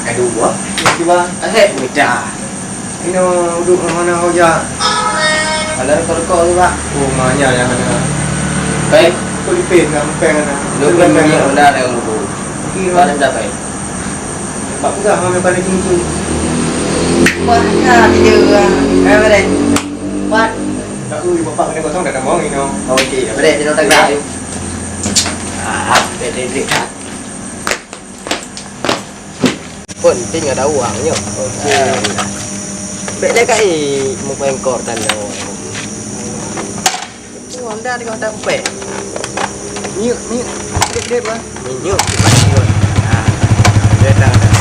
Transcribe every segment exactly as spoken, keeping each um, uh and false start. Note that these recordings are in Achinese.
Aduh, buah. Cuba. Asep, mudah. Inoe uduk ngon mana hoja? Ada rokok-rokok tu, Pak? Oh, ma nyan nyang ada. Baik. Kok lipin dah, mupeng dah. Dua puluh minit Honda ada yang buku. Okey, Pak. Mana dah baik? Pak peugah mana pada pintu. Wah, dah tiga orang. Eh, boleh. Pak. Tak tahu, bapak kena kosong dah tambah inoe. Okey, boleh. Kita tak gerak. Ah, boleh, boleh, boleh. Pun penting ada uang nyoe. Okey. Bèk lé kai mupeng kor tanoh. Honda dengan Honda empek. Minyeuk, minyeuk. Dek, dek, Bang. Minyeuk, cepat minyeuk. Ah, dia dah, dah.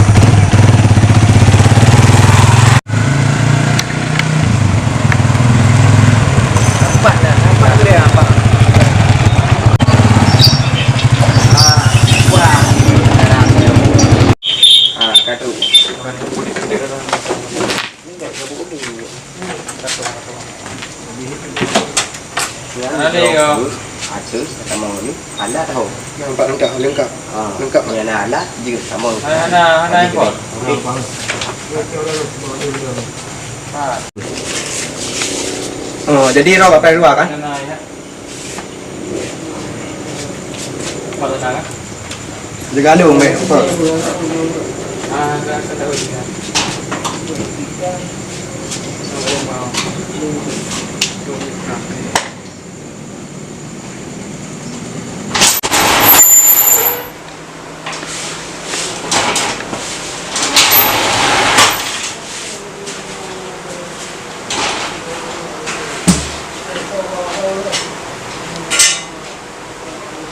Nampak dah, nampak tu dia, nampak. Ah, wah. Ah, kadu. Ada yo. Atas, sama ni, alat tahu. Nampak lengkap, lengkap. Ah, lengkap. Ni ada alat, je sama. Ada, ada, ada ekor. Okey. Oh, jadi roh kat luar kan? Ada, ya. Jaga lu, meh. Apa?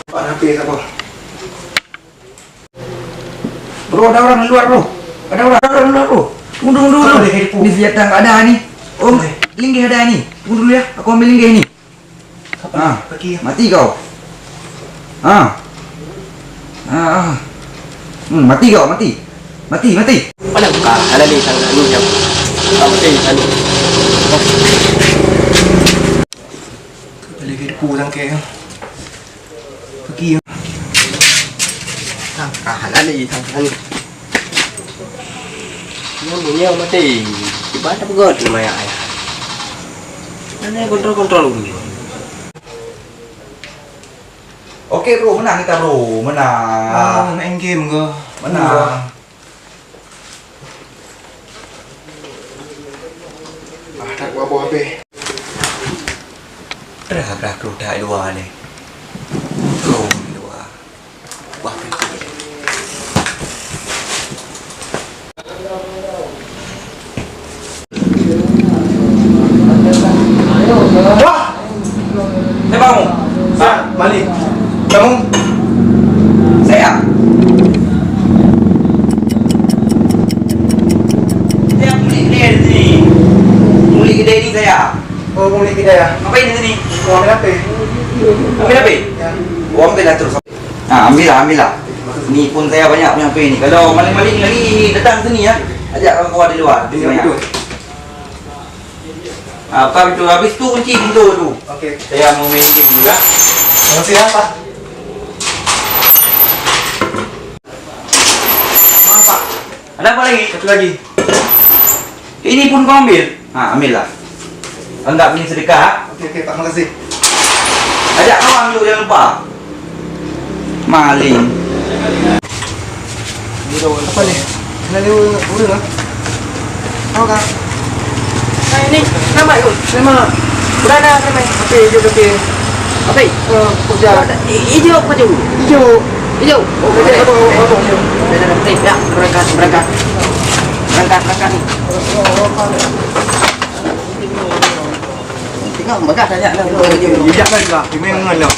Pak, H P siapa? Bro, ada orang di luar, bro. Ada orang, ada orang di luar, bro. Tunggu, tunggu, tunggu, tunggu. Apa dia, dia pukul? Ni senjata nggak ada ni. Om, apa dia? Linggih ada ni. Tunggu dulu ya, aku ambil linggih ni. Apa dia? Ah, pergi ya. Mati kau. Ah. Ah, ah. Hmm, mati kau, mati. Mati, mati. Mana? Ah, ada ni, sana ni, jam. Ah, mati, sana. Kepala dia pukul tangkai ya. Pergi. Tangkah lali, tangkah lali. Nyan bunyi mati. Kiban tak peugöt nama ya, ya. Mana kontrol-kontrol dulu. Oke, bro, menang kita, bro. Menang. Ah, main game ke? Menang. Ah, tak buah-buah habis. Brah-brah keurudak di luwa lé. Krueng di luwa. Wah, pih. Wah! Saya bangun. Sa, Malik. Kamu? Saya. Saya mulik kedai di sini. Mulik kedai ni saya. Oh, mulik kedai ya? Ngapain di sini? Mau ambil H P. Ambil H P? Ya. Oh, ambil lah terus. Ha, ambil lah, ambil lah. Ni pun saya banyak punya H P ni. Kalau maling-maling lagi datang sini ya, ajak kawan-kawan di luar. Sini ya, banyak. Betul. Ah, buka pintu. Habis tu kunci pintu tu. Okey. Saya mau main game dulu lah. Terima kasih ya, Pak. Maaf, Pak. Ada apa lagi? Satu lagi. Ini pun kau ambil? Ha, ambil lah. Anggap ini sedekah. Okey, okey, Pak. Makasih. Ajak kawan dulu, jangan lupa. Maling. Apa ni? Kena ni urang, urang ah. Tahu tak? Hai, ni, nama tu? Nama? Berada, nama? Okey, okey, okey. Apa? Eh, kerja. Hijau apa tu? Hijau. Hijau. Oh, okey, okey, okey. Dah, dah, dah, dah. Ya, berangkat, berangkat. Berangkat, berangkat ni. Tengok, bagah tanya lah. Bijak kan lah, memang lah.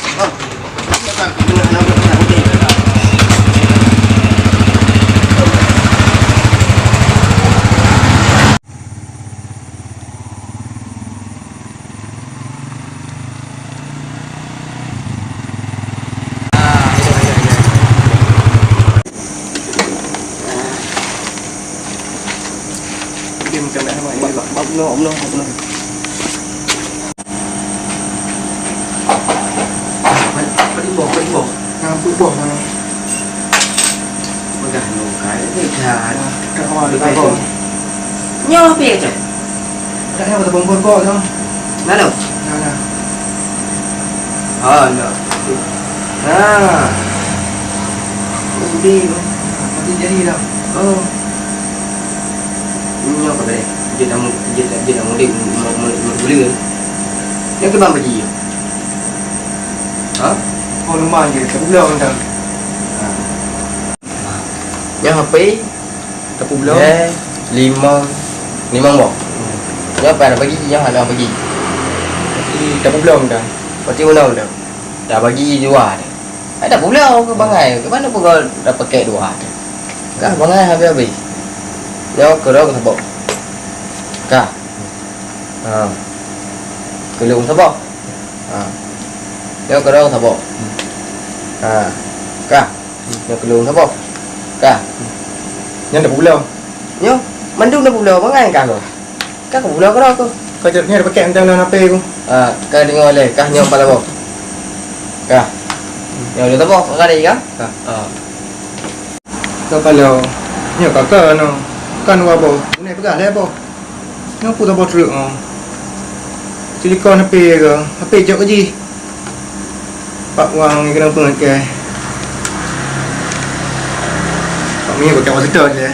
Dia macam nak nampak. Bab, bab, no, no, no. Peuet boh, peuet boh. Nah, peuet boh, nah. Peugah. Bukan, bukan. Dah, dah, dah, dah. Nyoe H P cok. Dah, dah, dah, dah, dah. Lalu? Dah, dah. Oh, no. Nah. Sedih tu. Mati jadi dah. Oh. Nyoe ka boleh. Dia dah mu-, dia dah, dia dah mudik, mu-, mu-, mu-, mu-, gula. Nyoe ke bang bagi. Ha? Oh, lemah je. Tak pula orang dah. Ha. Nyoe H P. Tapeubulang? Eh, limong, limong boh. Nyoe apa dah bagi, nyoe hana bagi. Tapi tapeubulang dah. Berarti menang dah. Dah bagi dua dah. Ada pula ke bangai. Ke mana pun kau dah pakai dua dah. Kah bangai habis-habis. Nyoe keudroe saboh. Kah. Ha. Keulung saboh. Ha. Nyoe keudroe saboh. Ha. Kah. Nyoe keulung saboh. Kah. Nyan dah pula. Nyoe mandum dah pula, bangai kah kah. Kah pula keudroe kah. Kau cakap nyoe dah pakai antang dalam H P ku. Ha, kah deungoe lé, kah nyoe pala boh. Kah. Nyoe dah saboh, kah tadi kah? Kah. Ha. Ka kalau nyoe ka keunoe, kan dua boh. Bunai peugah lhèe boh. Nyoe peue saboh treuk nyoe. Silikon H P ke, H P jok ke jih. Pak wang ni kena peungeut ke. Pak Mie pakai waktu tu je.